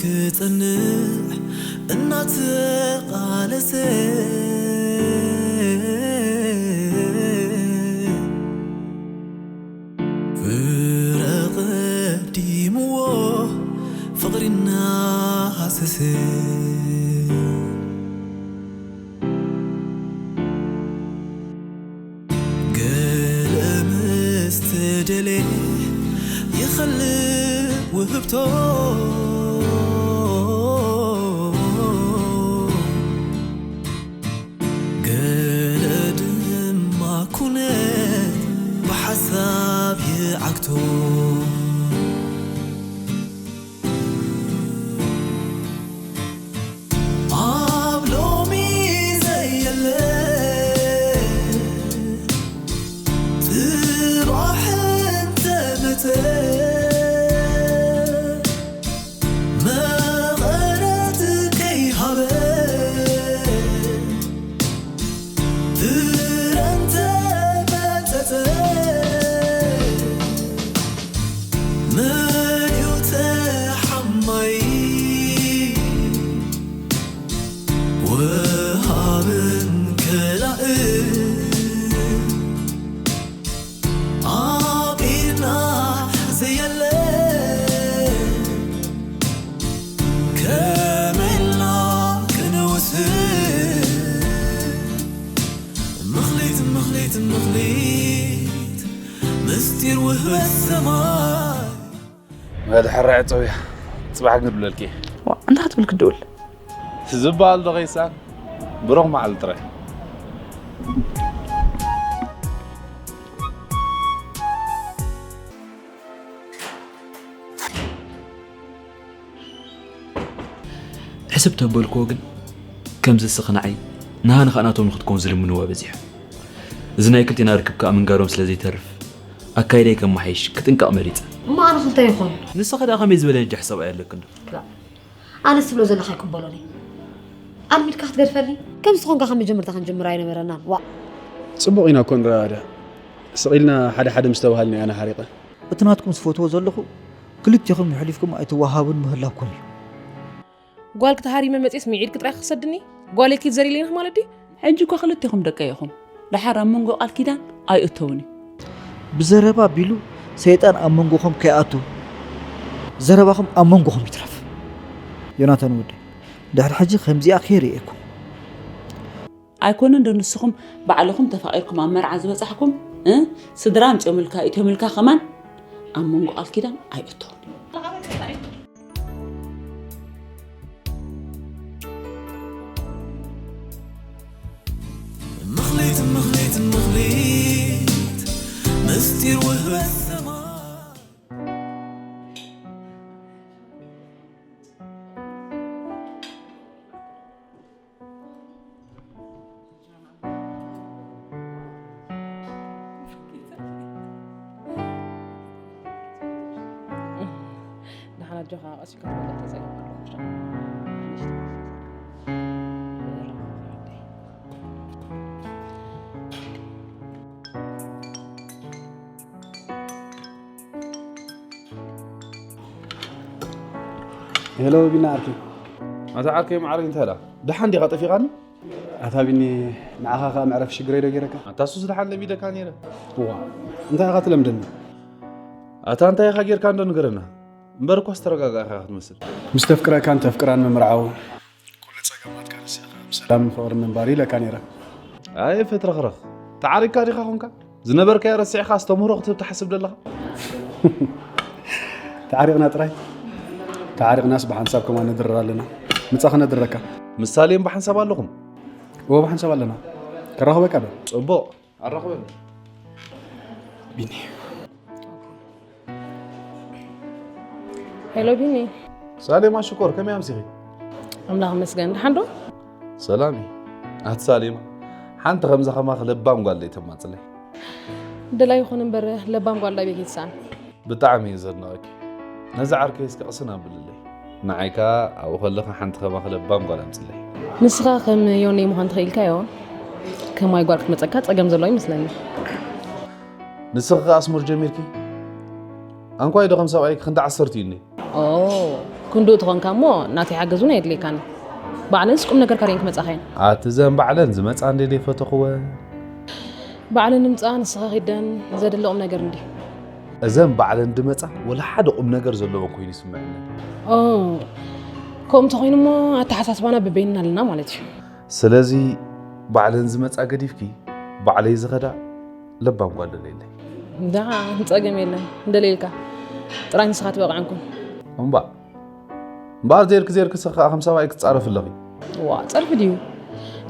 ክጸንዕ እናተቓለሰ ፍረ ቀዲምዎ ፍቕሪ እናሃሰሰ ገለ ምስ ተደልየ ይኸልእ ውህብቶ ገለ ድማ ኩነት ብሓሳብ ይዓግቶ ኣብ ሎሚ ዘየለ ጽባሕ እንተመጸ መቐረት ከይሃበ ፍረ እንተመጸጸ መን እዩ ተሓማይ ወሃብን ከላእን ኣብ ኢድና ዘየለ ከመይ ኢልና ክንውስን ምኽሊት ምኽሊት ምኽሊት ምስጢር ውህበት ሰማይ መድሕራይ ጸውያ ጽባሕ ግን ድብለልኪ ዋ እንታይ ክትብል ክድውል ዝበሃል ዶ ኸይሳን ብሩኽ መዓልቲ ጥራይ ሕስብ ተበልክዎ ግን ከምዚ እስኺ ንዓይ ንሃኒ ኸኣ ናቶም ንኽትከውን ዝልምንዋ በዚሑ። እዚ ናይ ክልቴና ርክብ ከኣ ምንጋሮም ስለ ዘይተርፍ ኣካይዳይ ከመሓይሽ ክጥንቀቕ መሪጸ። እሞ ኣነ ክልተ ይኹን። ንስኺ ደኣ ከመይ ዝበለ ነጃሕ ሰብኣይ ኣለኪ እንዶ? ኣነስ ትብሎ ዘለኻ ኣይቅበሎን እየ። ኣልሚድካ ክትገድፈኒ? ከምዚ ትኾንካ ካብ መጀመርታ ክንጅምር ኣይነበረናን። ዋእ! ጽቡቕ ኢና እኮ ንረዳዳእ። ስቕ ኢልና ሓደ ሓደ ምስ ተባሃልና እየ ኣነ ሓሪቐ። እቲ ናትኩም ዝፈትዎ ዘለኹ ክልቴኹም የሕሊፍኩም ኣይትወሃቡን ምህላውኩም እዩ። ጓል ክትሃሪመ መጽኤስ ምዒድኪ ጥራይ ክሰድኒ? ጓለይ ኪድ ዘሪለይንኽ ማለት ድዩ? ሕጂ እኮ ክልቴኹም ደቀይ ኢኹም። ደሓር ኣብ መንጎ ቃል ኪዳን ኣይእተውን እዩ። ብዘረባ ቢሉ ሰይጣን ኣብ መንጎኹም ከይኣቱ ዘረባኹም ኣብ መንጎኹም ይትረፍ። ዮናታን ወደይ፣ ድሕሪ ሕጂ ከምዚኣ ከይርእየኩም። ኣይኮነን ዶ ንስኹም ባዕልኹም ተፋቒርኩም ኣብ መርዓ ዝበጻሕኩም፣ እ? ስድራ ኣምጺኦምልካ፣ እትዮምልካ ከማን ኣብ መንጎ ቃል ኪዳን ኣይእተውን። ምኽሊት፣ ምኽሊት፣ ምኽሊት፣ ምስጢር ውህበት ሰማይ። ደሓን ኣጆኻ፣ ቀስ ኢልካ ትበልዕ ተጸገም ኣለዎ። ሄሎ ቢኒ ዓርከይ። ኣታ ዓርከይ ማዕረይ እንታይ ደኣ? ደሓን ዲኻ ጠፊኻኒ? ኣታ ቢኒ ንዓኻ ከኣ መዕረፊ ሽግረይ ዶ ገይረካ? ኣታ ሱስ ደሓን ለሚደካ ነይረ። እዋ እንታይ ኢኻ ትለምደኒ? ኣታ እንታይ ኢኻ ጌርካ እንዶ ንገረና። እምበር እኳስ ተረጋጋእካ ኢኻ ክትመስል። ምስ ተፍቅረካን ተፍቅራን ምምርዓው ኩሉ ጸገማትካ ረሲዕካ ብሰላምን ፍቕርን ምንባር ኢለካ ነይረ። ኣየ ፍትረኽረኽ። ተዓሪግካ ዲኻ ኾንካ? ዝነበርካዮ ረሲዕካ ኣስተምህሮ ክትህብ ትሓስብ ደለኻ? ተዓሪቕና ጥራይ? ተዓሪቕናስ ብሓንሳብ ከማን ንድረር ኣለና። ምጻ ከነድረካ። ምሳሌም ብሓንሳብ ኣለኹም? እዎ ብሓንሳብ ኣለና። ከራኽበካ ዶ? ጽቡቕ። ኣራኽበኒ። ቢኒ። ሄሎ ቢኒ። ሳሌማ ሽኮር፣ ከመይ ኣምሲኺ? ኣምላኽ ይመስገን። ደሓን ዶ? ሰላም እዩ። ኣቲ ሳሌማ፣ ሓንቲ ከምዛ ከማኺ ለባም ጓል ደይ ተማጽለይ? ደላይ ይኹን እምበር ለባም ጓል ዳይ ቤት ይትሳን። ብጣዕሚ እየ ዘድንቐኪ። ነዚ ዓርከይ እስከ ቅስን ኣብልለይ። ንዓይ ከኣ ኣብኡ ከለኺ ሓንቲ ከማኺ ለባም ጓል ኣምጽለይ። ንስኻ ከም ዮኒ ምዃን ትኽኢልካ ዮ። ከማይ ጓል ክትመጸካ ጸገም ዘለዎ ይመስለኒ። ንስኺ ከኣ ኣስሙር ጀሚርኪ? ኣንኳይ ዶ ከም ሰብኣይኪ ክንዲ ዓሰርቲኡ እኒ? ኦ፣ ክንድኡ ተኾንካ እሞ ናተይ ሓገዝ እውን ኣየድልየካን። ባዕለንስ ቁም ነገር ካርየን ክመጻኻ እየን። ኣቲ ዘን ባዕለን ዝመጻ እንዴ ዘይፈተኽወ? ባዕለን ንምጻ ንስኻ ኺደን ዘድለ ቁም ነገር እንዲ። እዘን ባዕለን ድመጻ ወላ ሓደ ቁም ነገር ዘለዎን ኮይኑ ይስምዐኒ። ኦ፣ ከምኡ እንተኾይኑ እሞ ኣተሓሳስባና በበይንና ኣለና ማለት እዩ። ስለዚ ባዕለን ዝመጻ ገዲፍኪ ባዕለይ ዝኸዳ ለባም ጓል ደለየለይ። ደሓን ጸገም የለን፣ እንደለየልካ ጥራይ ንስኻ ትበቕዐን ኩን። እምባ እምበኣር ዜርክ ዜርክ ስኻ ከም ሰብኣይ ክትጻረፍ ኣለኺ። ዋ፣ ጸርፊ ድዩ?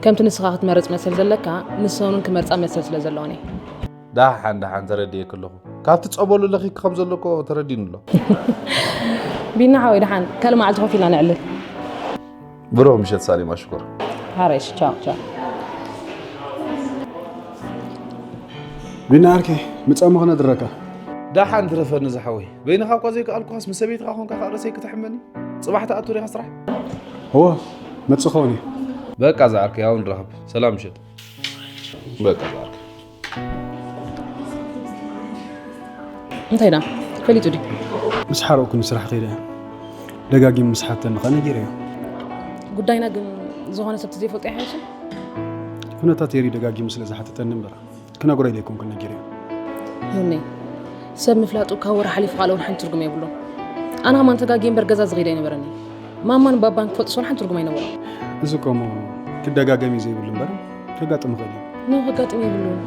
ከምቲ ንስኻ ክትመርጽ መሰል ዘለካ፣ ንሰን እውን ክመርጻ መሰል ስለ ዘለወን እየ። ደሓን ደሓን ተረዲኤኪ ኣለኹ። ካብቲ ጸበሉ ለኺኪ ከም ዘለኮ ተረዲኑ ኣሎ። ቢና ሓወይ፣ ደሓን ካልእ መዓልቲ ኮፍ ኢልና ነዕልል። ብሩኽ ምሸት ሳሌማ ሽኮር። ሓራይሽ፣ ቻው ቻው። ቢና ዓርከይ፣ ምጻሞ ከነድረካ። ደሓን ትረፈኒ ዝሓወይ። በይንኻ እኳ ዘይከኣልኩኻስ ምስ ሰበይትኻ ኮንካ ከኣ ርእሰይ ክትሕመኒ? ጽባሕ ትኣቱ ዲኻ ስራሕ? እወ፣ መጽእ ክኸውን እየ። በቃ ዝዓርከይ፣ ኣብኡ ንራኸብ። ሰላም ምሸት። በቃ ዝዓርከይ። እንታይ ዳ? ፈሊጡ ድዩ? ምስ ሓረቕኩ ንስራሕ ከይደ። ደጋጊሙ ምስ ሓተኒ ከኣ ነጊረዮ። ጉዳይና ግን ዝኾነ ሰብ ተዘይፈልጦ ይሓይሽ? ኩነታት ኤሪ ደጋጊሙ ስለ ዝሓተተኒ እምበር። ክነግሮ ኢለ ኣይኮንኩን ነጊረዮ። ዮኒ፣ ሰብ ምፍላጡ ካብ ወረ ሓሊፉ ካልእ ሓንቲ ትርጉም የብሉን። ኣነ ከማን ተጋግየ እምበር ገዛ ዝኸይድ ኣይነበረኒ። ማማን ባባን ክፈልጡ ሰውን ሓንቲ ትርጉም ኣይነበሮም። እዚ እኮ እሞ ክደጋገም እዩ ዘይብሉ እምበር ከጋጥም ይኽእል እዩ። ኖ፣ ከጋጥም የብሉን።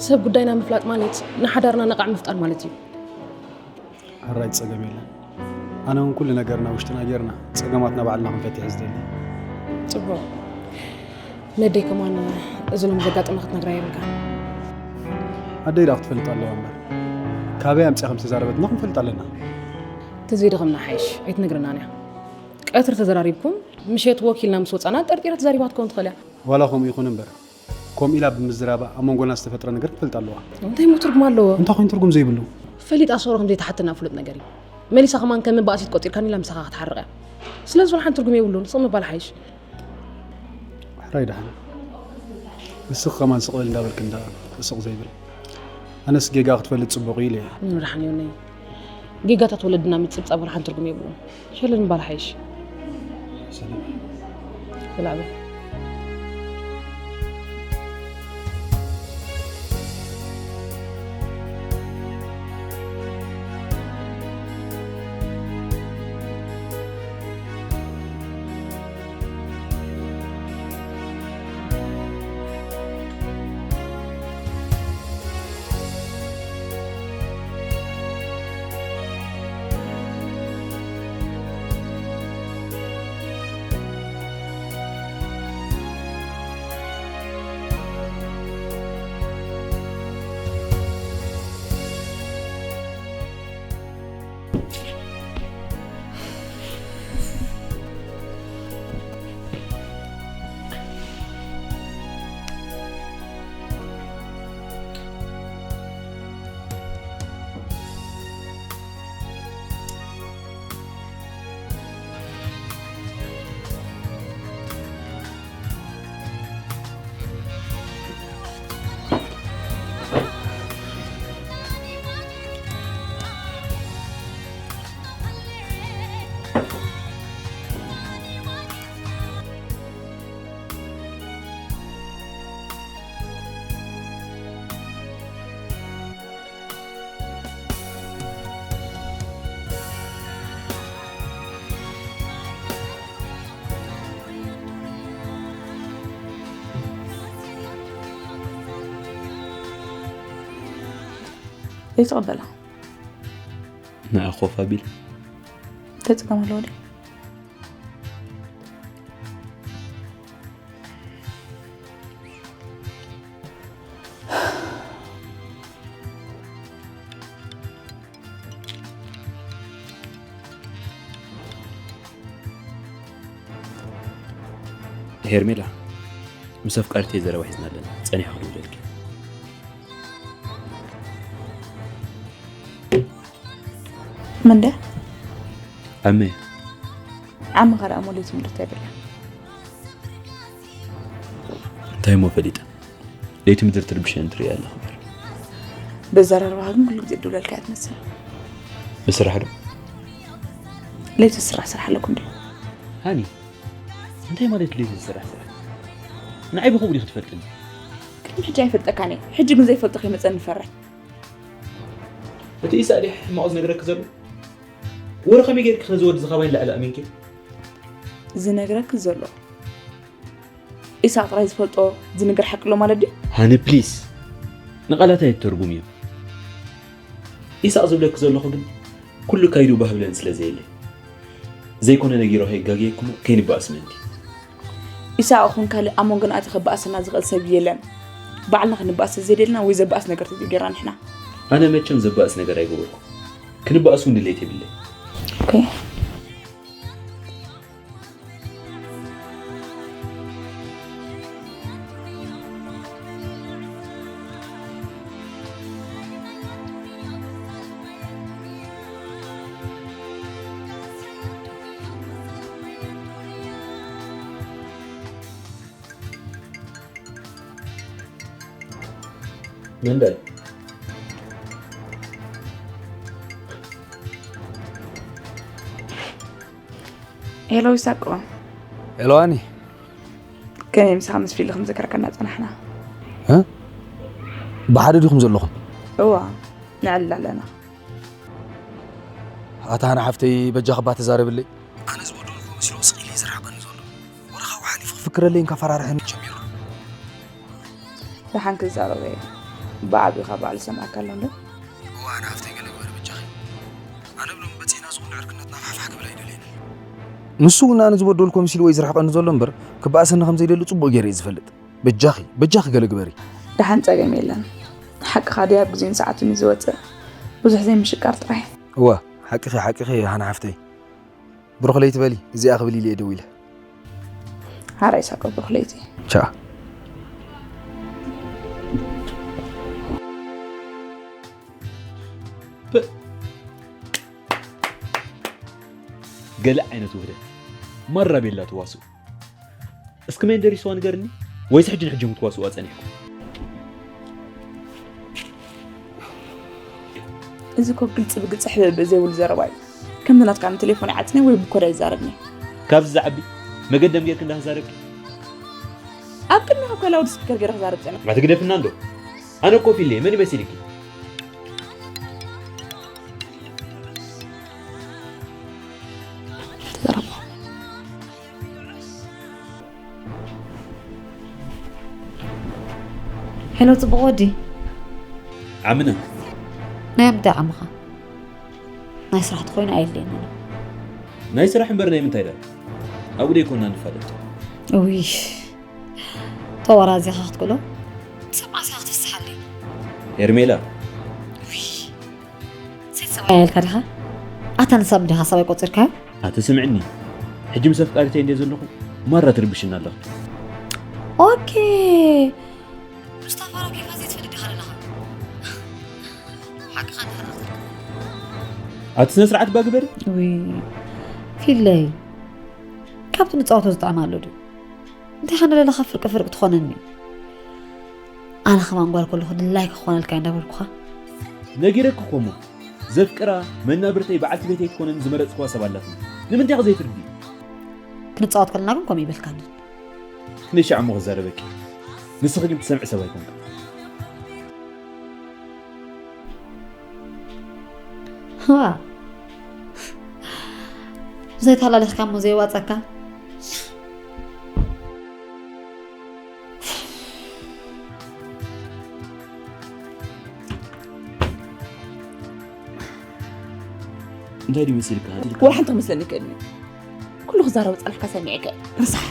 ሰብ ጉዳይና ምፍላጥ ማለት ንሓዳርና ነቓዕ ምፍጣር ማለት እዩ። ሕራይ ጸገም የለን። ኣነ እውን ኩሉ ነገርና ውሽጥና ጌርና ጸገማትና ባዕልና ክንፈትሕ ዝደሊ። ጽቡቕ። ነደይ ከማን እዚ ሎም ዘጋጠመ ክትነግራ የብልካ። ኣደይ ደኣ ክትፈልጥ ኣለዋ እምበር። ካበይ ኣምጺኣ ከም ዝተዛረበትና ክንፈልጥ ኣለና። ተዘይደኸምና ሓይሽ፣ ኣይትነግረናን እያ። ቀትሪ ተዘራሪብኩም፣ ምሸት ወኪልና ምስ ወጻና ጠርጢራ ተዛሪባ ክትከውን ትኽእል እያ። ዋላ ከምኡ ይኹን እምበር፣ ከምኡ ኢላ ብምዝራባ ኣብ መንጎና ዝተፈጥረ ነገር ክፈልጥ ኣለዋ። እንታይ እሞ ትርጉም ኣለዎ? እንታይ ኮይኑ ትርጉም ዘይብሉ? ፈሊጣ ሶሮ ከም ዘይትሓተና ፍሉጥ ነገር እዩ። መሊሳ ከማን ከም መባእሲት ቆጺርካኒ ኢላ ምሳኻ ክትሓርቕ እያ። ስለዚ ወላ ሓንቲ ትርጉም የብሉን፣ ስቕ ምባል ሓይሽ። ሕራይ ደሓን። ንስኺ ከማን ስቕ በል እንዳበልኪ እንዳ ስቕ ዘይብል። ኣነስ ጌጋ ክትፈልጥ ጽቡቕ እዩ ኢለ እየ። ንደሓን ይሁነይ። ጌጋታት ወለድና ምጽብጻብ ወላ ሓንቲ ትርጉም የብሉን። ሸለል ምባል ሓይሽ። ሰላም። ብላዕ በል። ዘይትቕበላ። ንዓ ኮፍ ኣቢል። እንታይ ጸገም ኣለዎ ድዩ? ሄርሜላ፣ ምስ ኣፍቃሪተይ ዘረባ ሒዝና ኣለና። ጸኒሐ ክድውለልኪ። መን ድያ? ዓመ። ዓመ ኸኣ ደኣ ሞሌት ምድር እንታይ በላ? እንታይ እሞ ፈሊጠ? ለይቲ ምድር ትርብሸን ትርእያ ኣለኻ እምበር። በዘራርባኻ ግን ኩሉ ግዜ ትድውለልካ እያ ትመስል። ብስራሕ ዶ? ለይቲ ዝስራሕ ስራሕ ኣለኩም ድዩ? ሃኒ፣ እንታይ ማለት ለይቲ ዝስራሕ ስራሕ? ንዓይ ብኸምኡ ዲኺ ትፈልጥኒ? ቅድሚ ሕጂ ኣይፈልጠካን እየ። ሕጂ ግን ዘይፈልጦ ከይመጸኒ ይፈርሕ። እቲ ኢሳቕ ድዩ ሕማቕ ዝነግረኪ ዘሎ? ወረ ከመይ ጌርኪ ነዚ ወዲ እዚ ካባይ ንላዕሊ ኣሚንኪ? ዝነግረኪ ዘሎ ኢሳቕ ጥራይ ዝፈልጦ ዝንገር ሓቂ ኣሎ ማለት ድዩ? ሃኒ ፕሊስ፣ ንቓላት ኣይትተርጉምዮ። ኢሳቕ ዝብለኪ ዘለኹ ግን ኩሉ ካይዱ ባህብለን ስለ ዘየለ ዘይኮነ ነጊሮ ከይጋግየክሞ ከይንበኣስ ምእንቲ። ኢሳቕ ኹን ካልእ ኣብ መንጎና ኣቲ ከበኣሰና ዝኽእል ሰብ የለን። ባዕልና ክንበኣስ ዘይደልና ወይ ዘበኣስ ነገር ተጀጊርና ንሕና። ኣነ መቸም ዘበኣስ ነገር ኣይገበርኩ። ክንበኣስ እውን ድሌት የብለይ። ኦኬ። መንደይ። ሄሎ ይሳቆ። ሄሎ ሃኒ። ከመይ ምሳኻ ምስ ፊሊ ከም ዘከርከና ጸናሕና። እ? ብሓደ ዲኹም ዘለኹም? እዋ፣ ንዕልል ኣለና። ኣታ ሃና ሓፍተይ፣ በጃኺ እባ ተዛረብለይ። ኣነ ዝበደልኩ መሲሉ ስቕ ኢሉ እዩ ዝረሓቐኒ ዘሎ። ወረ ካብኡ ሓሊፉ ክፍክረለይን ከፈራርሐኒ ጀሚሩ። ደሓን ክዛረቦ እየ። ብዓቢኡ ካብ ባዕሉ ዝሰምዓካ ኣሎ እንዶ? እዋ፣ ኣነ ሃፍተይ ገለ ግበሪ በጃኺ። ኣነ ብሎሚ በጺሕና ዝኹሉ ዕርክነትና ፋሕፋሕ ክብል ኣይደልየን። ንሱ እውን ኣነ ዝበደልኩ መሲልዎ እዩ ዝርሕቐኒ ዘሎ እምበር፣ ክበኣሰኒ ከም ዘይደሊ ጽቡቕ ገይረ እየ ዝፈልጥ። በጃኺ፣ በጃኺ ገለ ግበሪ። ደሓን ጸገም የለን። ሓቅኻ ድዩ ኣብ ግዜን ሰዓቱን እዩ ዝወጽእ። ብዙሕ ዘይምሽቃር ጥራይ። እዋ፣ ሓቅኺ፣ ሓቅኺ ሃና ሓፍተይ። ብሩኽ ለይቲ በሊ፣ እዚኣ ክብል ኢለ እየ ደዊለ። ሓራይ ሳቆ ብሩኽ ለይቲ። ቻ። ፕእ። ገለ ዓይነት ውህደት። ማራ ቤላ ተዋስኡ። እስኪ መን ደሪስዋ ንገርኒ? ወይስ ሕጂ ንሕጂ ክትዋስዋ ጸኒሕኩም? እዚ እኮ ግልጺ ብግልጺ ሕብእብእ ዘይብሉ ዘረባ እዩ። ከምዚ ናትካ ንቴሌፎን ይዓጽኒ ወይ ብኮዳ ይዛረብኒ። ካብዚ ዝዓቢ መገደም ጌርክ እንዳ ክዛረብኪ። ኣብ ቅድሚኻ እኮ ላውድ ስፒከር ገይረ ክዛረብ ጸኒሐ። ማትግደፍና እንዶ? ኣነ እኮ ፊለ መን ይመሲልኪ? ተዛረቡ። ሄሎ፣ ጽቡቕ ወዲ። ዓምና። ናይ ኣምንታይ ዓምኻ? ናይ ስራሕ ተኾይኑ ኣየድልየንን እዩ። ናይ ስራሕ እምበር ናይ ምንታይ ደኣ? ኣብኡ ደይኮንና ንፋለጥ። እውይ፣ ተወራዚኻ ክትክእሎ? ሰብ ኣስኻ ክትፍስሓለይ። ሄርሜላ። እውይ፣ ሴት ሰብኣይ ኣልካ ዲኻ? ኣታ ንሳብ ዲኻ ሰብኣይ ቆጺርካዮ? ኣቲ ስምዕኒ፣ ሕጂ ምስ ኣፍቃሪተይ እንድየ ዘለኹ፣ ማራ ትርብሽና ኣለኻ። ኦኬ። ምስታ ፋራ ኬፋ ዘይትፈልጥ ዲኻ ዘለኻ? ሓቅኻ እንድሕር ኣኽተልካ። ኣቲ ስነ ስርዓት እባ ግበሪ። ውይ፣ ፊለይ፣ ካብቲ ንጻወቶ ዝጥዕም ኣሎ ድዩ? እንታይ ኸ ንለለኻ ፍርቂ ፍርቂ ትኾነኒ? ኣነ ኸማን ጓል ከለኹ ድላይካ ክኾነልካ እንዳበልኩኻ። ነጊረኪ እኮ እሞ፣ ዘፍቅራ መናብርተይ በዓልቲ ቤተይ ትኾነኒ ዝመረጽክዋ ሰብ ኣላትኒ። ንምንታይ ኸ ዘይትርድኢ? ክንጻወት ከለና ግን ከምኡ ይበልካንን። ክንደይ ሻዕ እሞ ክዛረበኪ? ንስኺ ግን ትሰምዒ ሰብ ኣይኮንክን። ዋ፣ ዘይተሃላለኽካ እሞ ዘይዋጸካ። እንታይ ድዩ መሲልካ? ወላ ሓንቲ ክመስለኒ ይክእል እዩ። ኩሉ ክዛረብ ጸናሕካ ሰሚዐ ከ ርሳሕ።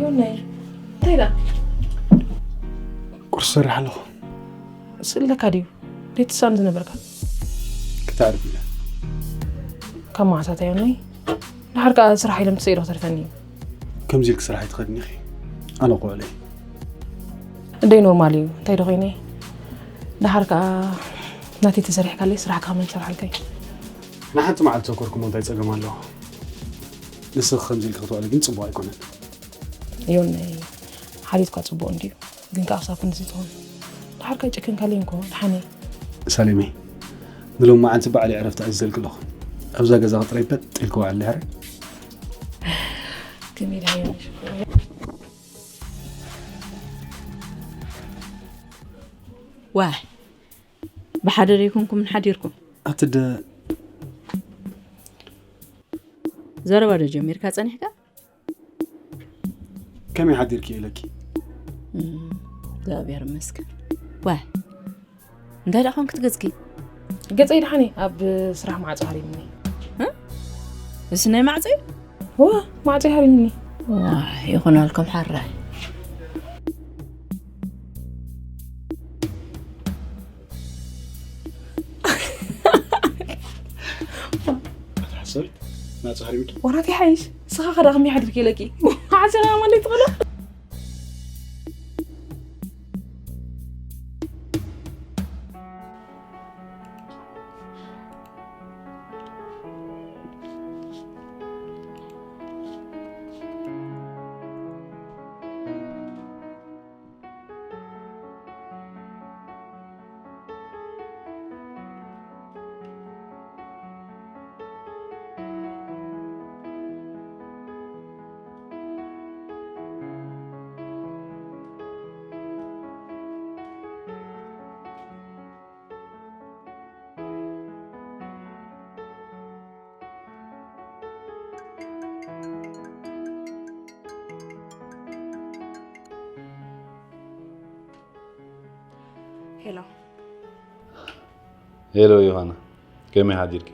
ዮናይ፣ እንታይ ደኣ? ቁርሲ ሰሪሕ ኣለኹ። ስእለካ ድዩ? ደይትሳን ዝነበርካ? ክተዕርፍ ኢለ። ካብ መዓሳታ ዮናይ? ደሓር ከኣ ስራሕ ኢሎም ትሰይዶ ክተርፈኒ እዩ። ከምዚ ኢልክ ስራሕ ኣይትኸድኒ ኢኺ። ኣነ ቆልዕ እየ። ደይ ኖርማል እዩ። እንታይ ዶ ኮይነ? ደሓር ከኣ ናተይ ተሰሪሕካለይ ስራሕካ ከመን ትሰርሓልካ እዩ። ንሓንቲ መዓልቲ ዘኮርኩሞ እንታይ ጸገም ኣለዎ? ንስኺ ከምዚ ኢልኪ ክትውዕሊ ግን ጽቡቕ ኣይኮነን። ዮናይ፣ ሓሊትኳ ጽቡቕ እንድዩ፣ ግን ከኣ ክሳብ ክንድዚ ትኾን። ደሓር ከኣ ጨኪንካለይ እንኮ፣ ደሓነይ። ሳሌመይ፣ ንሎሚ መዓልቲ ባዕለይ ዕረፍቲ ኣዚዘልኪ ኣለኹ። ኣብዛ ገዛ ጥራይ በጥ ኢልኪ ውዓሊ፣ ሕራይ? ከመይ ደሓን ዮናይ፣ ሽኮር። ዋይ፣ ብሓደ ደይኮንኩምን ሓዲርኩም? ኣቲ ደ- ዘረባ ዶ ጀሚርካ ጸኒሕካ? ከመይ ሓዲርኪ ኢለኪ? እም፣ እግዚኣብሔር ይመስገን። ዋይ፣ እንታይ ደኣ ኾንክ ትገጽኪ? ገጸይ ደሓን እየ፣ ኣብ ስራሕ ማዕጾ ሃሪምኒ። እ? እዚ ናይ ማዕጾ እዩ? እዋ፣ ማዕጾ ሃሪምኒ። ዋይ፣ ይኹነልኩም ሓራይ። ሓሳዊት፣ ማዕጾ ሃሪምኪ? ወራት ይሓይሽ፣ ስኻ ኸዳ ከመይ ሓዲርኪ ኢለኪ? ሓሲኻ ማለት ትቕሎ? ሄሎ። ሄሎ ዮሃና፣ ከመይ ሓዲርኪ?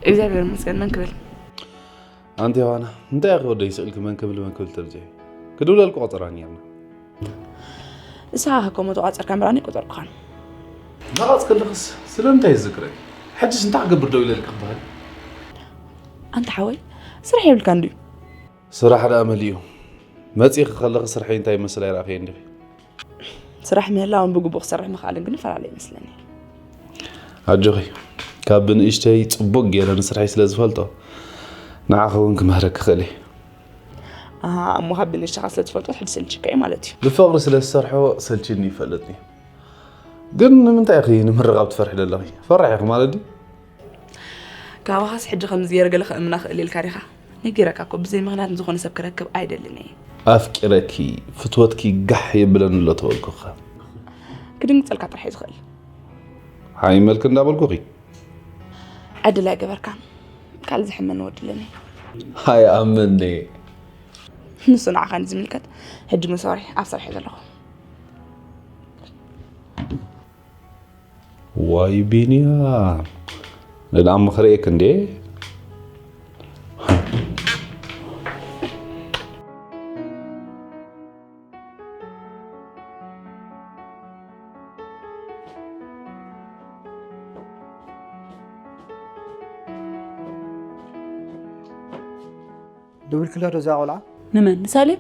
እግዚኣብሔር ይመስገን፣ መን ክብል? ኣንቲ ዮሃና፣ እንታይ ኢኺ ወደይ ስቕ ኢልኪ መን ክብል መን ክብል ተብዝሒ? ክድውለልኪ ቆጸራ ነይርና። ንስኻ ከከሞ ተቋጸርካ እምበር ኣነ ኣይቆጸርኩኻን። ነቓጽ ከለኽስ ስለምንታይ ይዝክረኪ? ሕጅስ እንታይ ክገብር ደው ኢለልኪ ክበሃል? ኣንታ ሓወይ፣ ስራሕ የብልካን ድዩ? ስራሕ ደኣ መሊኡ። መጺእኺ ከለኺ ስርሐይ እንታይ ይመስል ኣይረኣኽዮን ዲኺ? ስራሕ ምህላውን ብግቡእ ክሰርሕ ምኽኣልን ግን ይፈላለ ይመስለኒ። ኣጆኺ፣ ካብ ብንእሽተይ ጽቡቕ ገይረ ንስርሐይ ስለ ዝፈልጦ፣ ንዓኺ እውን ክምህረኪ ክኽእል እየ። ኣሃ፣ እሞ ካብ ብንእሽተኻ ስለ ትፈልጦ ሕጂ ሰልችካ እዩ ማለት እዩ። ብፍቕሪ ስለ ዝሰርሖ ሰልችኒ ይፈልጥኒ። ግን ንምንታይ ኢኺ ንምርቓብ ትፈርሒ ዘለኺ? ፈራሕ ኢኺ ማለት ድዩ? ካባኻስ ሕጂ ከምዚ ገይረ ገለ ከእምና ክእል ኢልካ ዲኻ? ነጊረካ እኮ ብዘይ ምኽንያት ንዝኾነ ሰብ ክረክብ ኣይደልን እየ። ኣፍቂረኪ፣ ፍትወትኪ ጋሕ የብለን ኣሎ ተበልኩኻ። ክድንግጸልካ ጥራሕ እዩ ዝኽእል። ሃይ መልክ እንዳበልኩኺ። ዕድል ኣይገበርካን። ካልእ ዝሕመኒ ወዲ ኣለኒ። ሃይ ኣመኒ። ንሱ ንዓኻ ንዝምልከት ሕጂ ምስ ወርሒ ኣብ ስራሕ እየ ዘለኹ። ዋይ ቢንያም፣ ንድኣ እሞ ክርእየክ እንዴ? ደዊልክላ ዶ እዛ ቆልዓ? ንመን? ንሳሌም?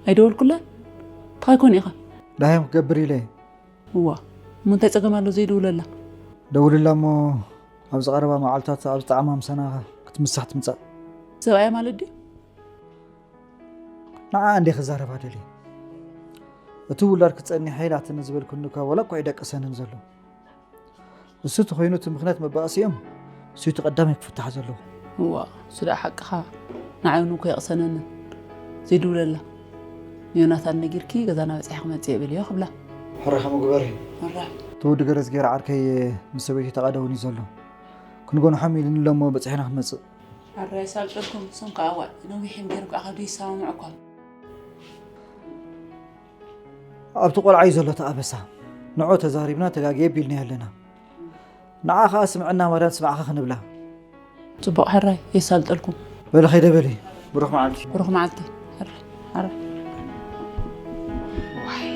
ኣይደወልኩላን? እንታይ ኮን ኢኻ? ዳሃዮም ክገብር ኢለ እየ። እዋ፣ እሞ እንታይ ጸገም ኣሎ ዘይድውለላ? ደውልላ እሞ ኣብዚ ቀረባ መዓልታት ኣብ ዝጠዓማ ምሳና ክትምሳሕ ትምጻእ። ሰብኣያ ማለት ድዩ? ንዓ እንዴ ክዛረባ ደልየ። እቲ ውላድ ክጸንሕ ኢላትኒ ዝበልኩኒ እኳ ዋላ እኮ ኣይደቀሰንን ዘሎ። እሱ ተኾይኑ እቲ ምኽንያት መባእሲኦም እሱ እቲ ቀዳማይ ክፍታሕ ዘለዎ። እዋ፣ እሱ ደኣ ሓቅኻ። ንዓይ እውን እኮ የቕሰነንን። ዘይድውለላ። ንዮናታን ነጊርኪ ገዛና በጺሐ ክመጽእ እየ በልዮ ክብላ። ሕራይ ከምኡ ግበሪ። ሕራይ። እቲ ወዲ ገረዝጌራ ዓርከይ ምስ ሰበይቲ ተቓደውኒ ዘሎ። ክንጎንሖም ኢሉኒ ኣሎ እሞ በጺሕና ክንመጽእ። ሕራይ ሳልጠልኩም፣ እሶም ከኣ እዋ፣ ነዊሕ እዮም ገይሮም ከኣ ካብ ዘይሰማምዑ እኳ። ኣብቲ ቆልዓ እዩ ዘሎ እቲ ኣበሳ። ንዑ ተዛሪብና ተጋግየ ቢልናዮ ኣለና። ንዓ ኸኣ ስምዕና ማርያም ስማዕኻ ክንብላ። ጽቡቕ ሕራይ፣ የሳልጠልኩም። በሊ ኸይደ በሊ። ብሩኽ መዓልቲ። ብሩኽ መዓልቲ። ኣረ። ዋይ።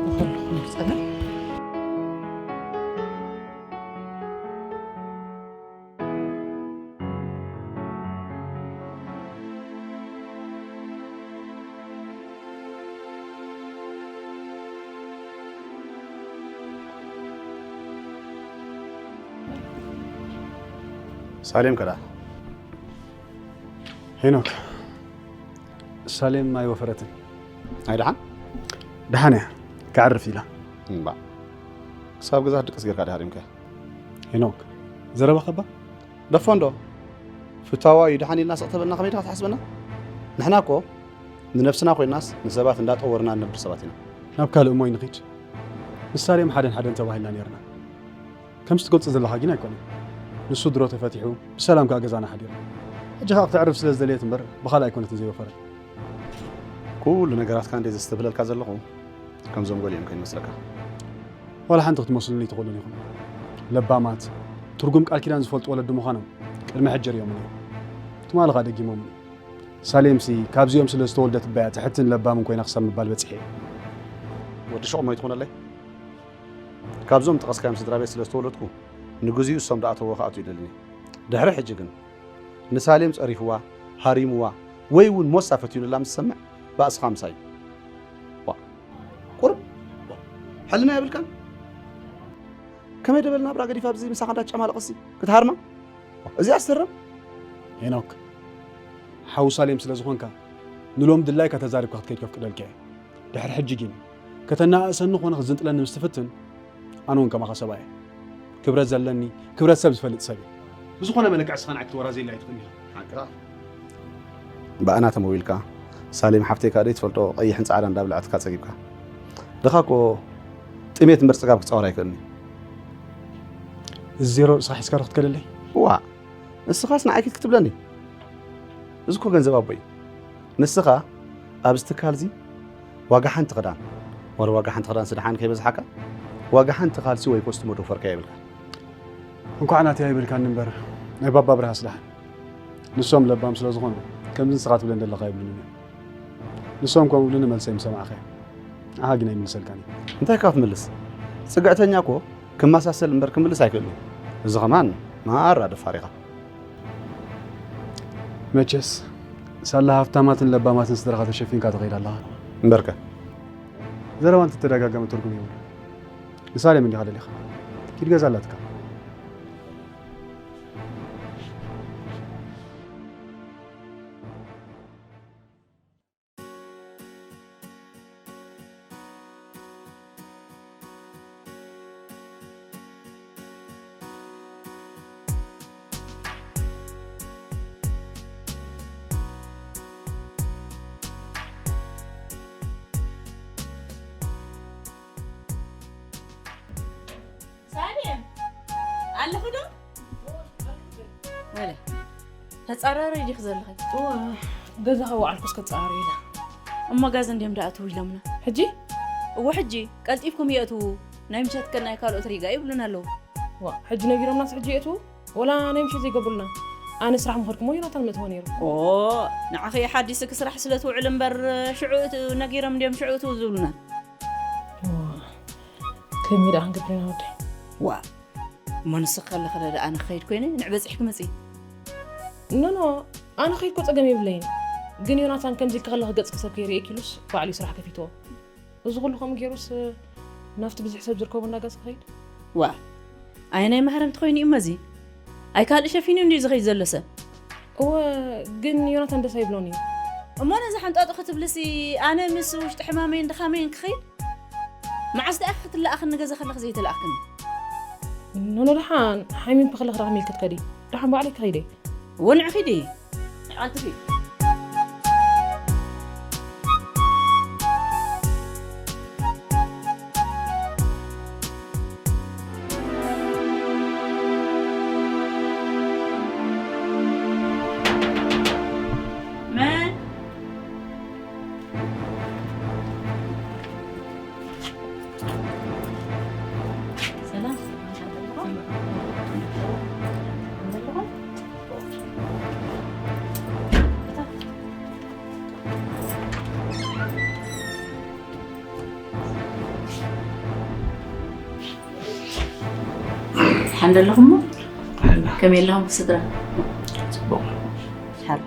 ብኸሉ ጸገም። ሳሌም ከዳ? ሄኖክ፣ ሳሌም ኣይወፈረትን። ኣይ ደሓን? ደሓን እያ፣ ክዓርፍ ኢላ። እምባ። ክሳብ ገዛ ድቅስ ጌርካ ድሃሪምካ? ሄኖክ፣ ዘረባ ከባ? ደፎ እንዶ። ፍታዋ እዩ ደሓን ኢልና ስቕ ተበልና ከመይ ኢኻ ትሓስበና? ንሕና እኮ ንነብስና ኮይናስ ንሰባት እንዳጠወርና ንነብር ሰባት ኢና። ናብ ካልእ እሞ ይንኺድ። ንሳሌም ሓደን ሓደን ተባሂልና ነይርና። ከምዚ ትገልጾ ዘለኻ ግን ኣይኮነን። ንሱ ድሮ ተፈቲሑ፣ ብሰላም ከኣ ገዛና ሓዲሩ። ሕጂ ከኣ ክተዕርፍ ስለ ዝደለየት እምበር፣ ብኻልእ ኣይኮነትን ዘይወፈረት። ኩሉ ነገራትካ እንደ ዘስተብህለልካ ዘለኹ፣ ከምዞም ገሊኦም ከይመስለካ። ዋላ ሓንቲ ክትመስሉኒ ኣይትኽእሉን ኢኹም። ለባማት፣ ትርጉም ቃል ኪዳን ዝፈልጡ ወለዲ ምዃኖም ቅድሚ ሕጂ ርእዮምን እዮም። ትማሊ ከኣ ደጊሞምን። ሳሌምሲ ካብዚኦም ስለ ዝተወልደት እባ እያ ትሕትን ለባምን ኮይና ክሳብ ምባል በጺሐ እየ። ወዲ ሹቕ እሞ ኣይትኹነለይ። ካብዞም ጠቐስካዮም ስድራ ቤት ስለ ዝተወለድኩ፣ ንግዚኡ እሶም ደኣ ተወ ክኣቱ ይደልን እየ። ድሕሪ ሕጂ ግን፣ ንሳሌም ጸሪፍዋ፣ ሃሪምዋ፣ ወይ እውን ሞሳ ፈትዩንላ ምስ ትሰምዕ፣ ባእስኻ ምሳይ። ዋ፣ ቁሩብ፣ ዋ፣ ሕልና የብልካን? ከመይ ደበል ናብራ ገዲፋ ኣብዚ ምሳኻ እንዳተጨማለቐሲ ክትሃርማ? ዋ፣ እዚ ኣስተርም? ሄኖክ፣ ሓው ሳሌም ስለ ዝኾንካ፣ ንሎም ድላይካ ተዛሪብካ ክትከይድ ከፍቅደልካ እየ። ድሕሪ ሕጂ ግን፣ ከተናኣእሰኒ ኾነ ክትዝንጥለኒ ምስ ትፍትን፣ ኣነ እውን ከማኻ ሰብኣይ እየ። ክብረት ዘለኒ፣ ክብረት ሰብ ዝፈልጥ ሰብ እየ። ብዝኾነ መለክዕ እስኻ ንዓይ ክትወራዘየላ ኣይትኽእልን ኢኻ። ሓቅኻ። ብኣና ተመዊልካ፣ ሳሌም ሓፍተይ ከኣ ደይ ትፈልጦ ቀይሕን ጻዕዳን እንዳብልዐትካ ጸጊብካ። ድኻ እኮ ጥሜት እምበር ጽጋብ ክጻወር ኣይክእልን እዩ። እዚ ዜሮ ርእስኻ ሒዝካ ዶ ክትከደለይ? እዋ፣ ንስኻስ ንዓይ ኪድ ክትብለኒ? እዚ እኮ ገንዘብ ኣቦይ እዩ። ንስኻ ኣብዚ ትካል እዚ ዋጋ ሓንቲ ክዳን፣ ዋላ ዋጋ ሓንቲ ክዳን ስደሓን ከይበዝሓካ፣ ዋጋ ሓንቲ ካልሲ ወይ ኮስትሞ ዶ ፈርካ የብልካ። እንኳዕ ናተይ ኣይበልካኒ እምበር፣ ናይ ባባ ብርሃስ ደሓን። ንሶም ለባም ስለ ዝኾኑ፣ ከምዚ ንስኻ ትብለን ዘለኻ ኣይብሉን እዮም። ንሶም ከምኡ ይብሉኒ መልሰይ ምሰማዕኻዮ። ንዓኻ ግን ኣይምልሰልካን እዩ። እንታይ ካብ ትምልስ? ጽግዕተኛ እኮ ክመሳሰል እምበር ክምልስ ኣይክእልን እዩ። እዚ ኸማን ማራ ደፋር ኢኻ። መቸስ፣ ሳላ ሃፍታማትን ለባማትን ስድራኻ ተሸፊንካ ትኸይድ ኣለኻ። እምበርከ? ዘረባ እንተተደጋገመ ትርጉም የብሉን። ንሳሌም እንዲኻ ደሊኻ። ኪድ ገዛ ኣላትካ። ሳሌም፣ ኣለኹ ዶ? ወለ፣ ተጻራሪ ዲኺ ዘለኺ? እወ፣ ገዛ ከወዓልኩስ ከጻራሪ ኢለ። እሞ ጋዝ እንድዮም ደኣ ኣትዉ ኢሎምና። ሕጂ? እወ፣ ሕጂ ቀልጢፍኩም የእትዉ፣ ናይ ምሸት ከ ናይ ካልኦት ሪጋ ይብሉና ኣለዉ። ዋ፣ ሕጂ ነጊሮምናስ ሕጂ የእትዉ? ወላ ናይ ምሸት ዘይገብሩልና? ኣነ ስራሕ ምኸድኩሞ ዮናታን ምእትዎ ነይሩ። ኦ፣ ንዓኺ ሓዲስኪ ስራሕ ስለ ትውዕሊ እምበር፣ ሽዑ እት-፣ ነጊሮም እንድዮም ሽዑ እትዉ ዝብሉና። ዋ፣ ከመይ ደኣ ክንገብር ኢና ወደይ? ዋ፣ እሞ ንስኺ ከለኺ ዶ ደኣ ኣነ ክኸይድ ኮይነ ንዕበጺሕ ክመጺ? ኖ፣ ኖ፣ ኣነ ከይድኮ ጸገም የብለይን። ግን ዮናታን ከምዚ ኢልኪ ከለኺ ገጽኪ ሰብ ከይርእየኪ ኢሉስ ባዕሉ እዩ ስራሕ ከፊትዎ። እዚ ኩሉ ከምኡ ገይሩስ ናብቲ ብዙሕ ሰብ ዝርከቦ እንዳ ገዛ ክኸይድ? ዋ፣ ኣየናይ ማህረምቲ ኮይኑ እዩ እሞ እዚ? ኣይ ካልእ ሸፊኑ እንድዩ ዝኸይድ ዘሎ ሰብ? እወ፣ ግን ዮናታን ደስ ኣይብሎን እዩ። እሞ ነዚ ሓንጣጦ ክትብልሲ ኣነ ምስ ውሽጢ ሕማመይን ድኻመይን ክኸይድ? መዓስ ደኣ ክትለኣኽኒ ገዛ ከለኺ ዘይተለኣኽኒ? ኖኖ፣ ደሓን ሓሚምኪ ከለኺ ደኣ ከመይ ኢልኪ ትከዲ? ደሓን ባዕለይ ክኸይደ። እወ ንዕኺ ዲ? ኣንቲ ኺዲ። መን? ሰላም። ሓንደ ኣለኹሞ? ከመይ ኣለኹም ስድራ? ጽቡቕ። ሓር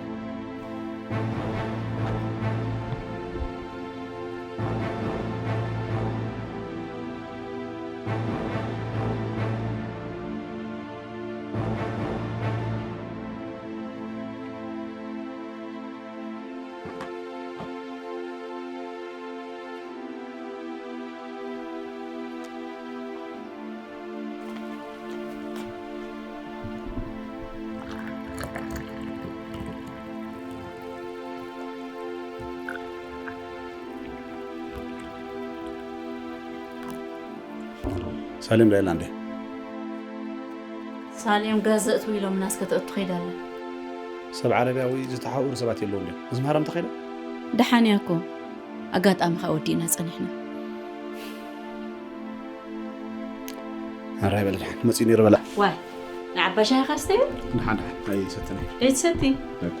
ሳሌም ዳይላ እንዴ? ሳሌም ጋዘ እትው ኢሎም ናስ ከተእቱ ከይዳለ። ሰብ ዓረብያ ወይ ዝተሓውሩ ሰባት የለውን ድዮም? እዚ ማህራም ተኸይዳ? ደሓን እያ እኮ። ኣጋጣሚ ከኣ ወዲእና ጸኒሕና። ኣራይ በለ ደሓን መጺኡ ነይሩ በላ። ዋይ፣ ንዓባሻ ኢኻ ስተዩ? ደሓን ደሓን ኣይሰተነ። ደይትሰቲ? በቃ።